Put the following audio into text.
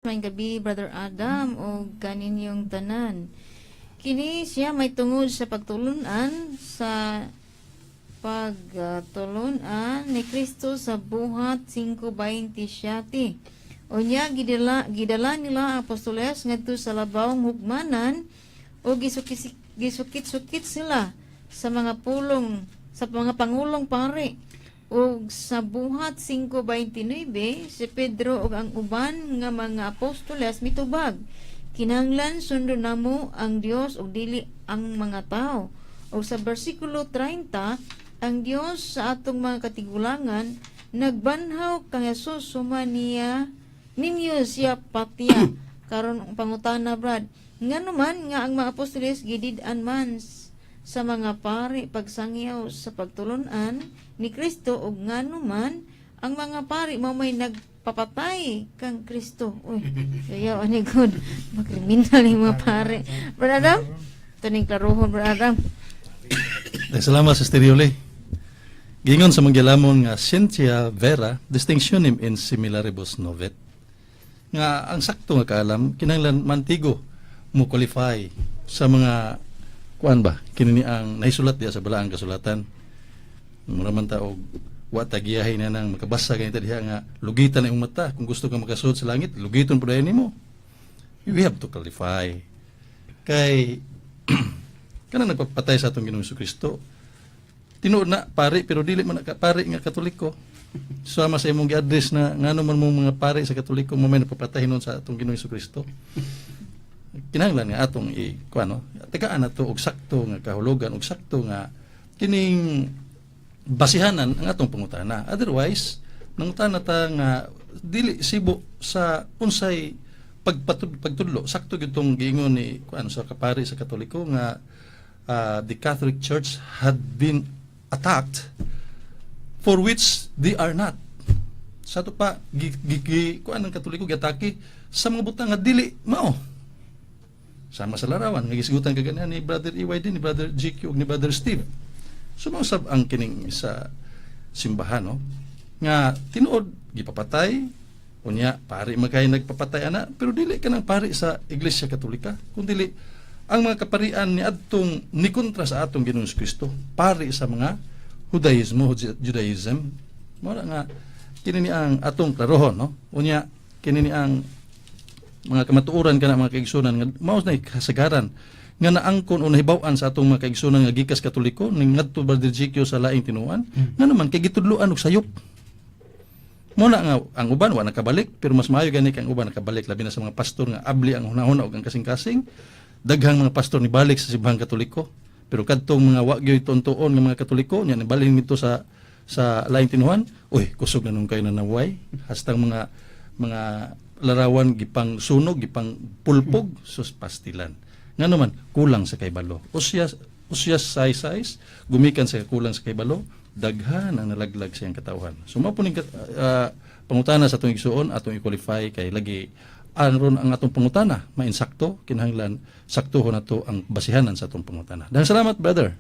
Maayong gabi, Brother Adam, o kaninyong tanan. Kini siya may tungod sa pagtulunan ni Kristo sa Buhat 5:27. Unya gidala nila ang apostoles ngadto sa labawng hugmanan o gisukit-sukit sila sa mga pulong sa mga pangulong pari. Ug sa Buhat 5:29, si Pedro ug ang uban nga mga apostoles mitubag, "Kinahanglan sundon namo ang Dios ug dili ang mga tao." Ug sa bersikulo 30, ang Dios sa atong mga katigulangan nagbanhaw kang Jesus, suma niya ninyo siya patya. Karon ang pangutana, Brad, ngano man nga ang mga apostoles gidid-an man sa mga pari pagsangyaw sa pagtulunan ni Kristo, ug ngano man ang mga pari mao may nagpapatay kang Kristo? Uy, kaya ani gud makriminal yung mga pari. Brad Adam, tuning klarohon, Brad Adam. Salamat, Sister Yoli. Gingon sa manggilamon nga scientia vera distinctionem in similaribus novet. Nga ang sakto nga kaalam kinahanglan mantigo mo qualify sa mga kuan ba kini ni ang naisulat diya sa balaang kasulatan. Mura man ta og wa tagiyahay na nang makabasa ganito diha nga lugitan ang imong mata kung gusto ka makasud sa langit, lugiton po dayon nimo. We have to qualify. Kay kanang nagpapatay sa atong Ginoong Kristo, tinuod na pari, pero dili man na ka pari nga Katoliko. Sama sa imong gi-address na ngano man mo mga pari sa Katoliko mo may nagpapatay hinon sa atong Ginoong Kristo. Kinahanglan nga atong i kuano, tagaan nato og sakto nga kahulugan og sakto nga kining basihanan ang atong pangutana. Otherwise, nangutana ta nga dili sibo sa unsay pagtudlo. Sakto gyud tong giingon ni kuan sa kapari sa Katoliko nga the Catholic Church had been attacked for which they are not. Sa ato pa gi, gi, gi kuan ang Katoliko giatake sa mga butang nga dili mao. Sama sa larawan nga gisgutan kaganihan ni Brother EYD, ni Brother GQ ug ni Brother Steve. So mao sab ang kining sa simbahan, no, nga tinuod gipapatay. Unya pari man kay nagpapatay ana, pero dili kanang pari sa Iglesia Katolika, kun dili ang mga kaparian ni adtong nikontra sa atong Ginoong Kristo, pari sa mga Judaismo, Judaism. Mao na nga kini ni ang atong klarohon, no. Unya kini ni ang mga kamatuoran kana, mga kaigsunan, nga mao na kasagaran nga naangkon o nahibaw-an sa atong mga kaigsunan nga gikas Katoliko ning ngadto, Brother GQ, sa laing tinuan. Nga naman kay gitudloan og sayop. Mo na nga ang uban wa nakabalik, pero mas maayo gani kay ang uban nakabalik, labi na sa mga pastor nga abli ang hunahuna ug ang kasing-kasing. Daghang mga pastor ni balik sa simbahang Katoliko, pero kadtong mga wa gyud tuon nga mga Katoliko nya nibalhin nito sa laing tinuan, uy, kusog na nung kayo na naway hastang mga larawan gipang sunog, gipang pulpog. Sus, pastilan. Ngano man kulang sa kaybalo. Usyas usyas size size gumikan sa kulang sa kaybalo, daghan ang nalaglag sa iyang katawhan. So mao po ning pangutana sa atong igsuon, atong i-qualify kay lagi aron ang atong pangutana mainsakto, kinahanglan saktuhon nato ang basihanan sa atong pangutana. Daghang salamat, brother.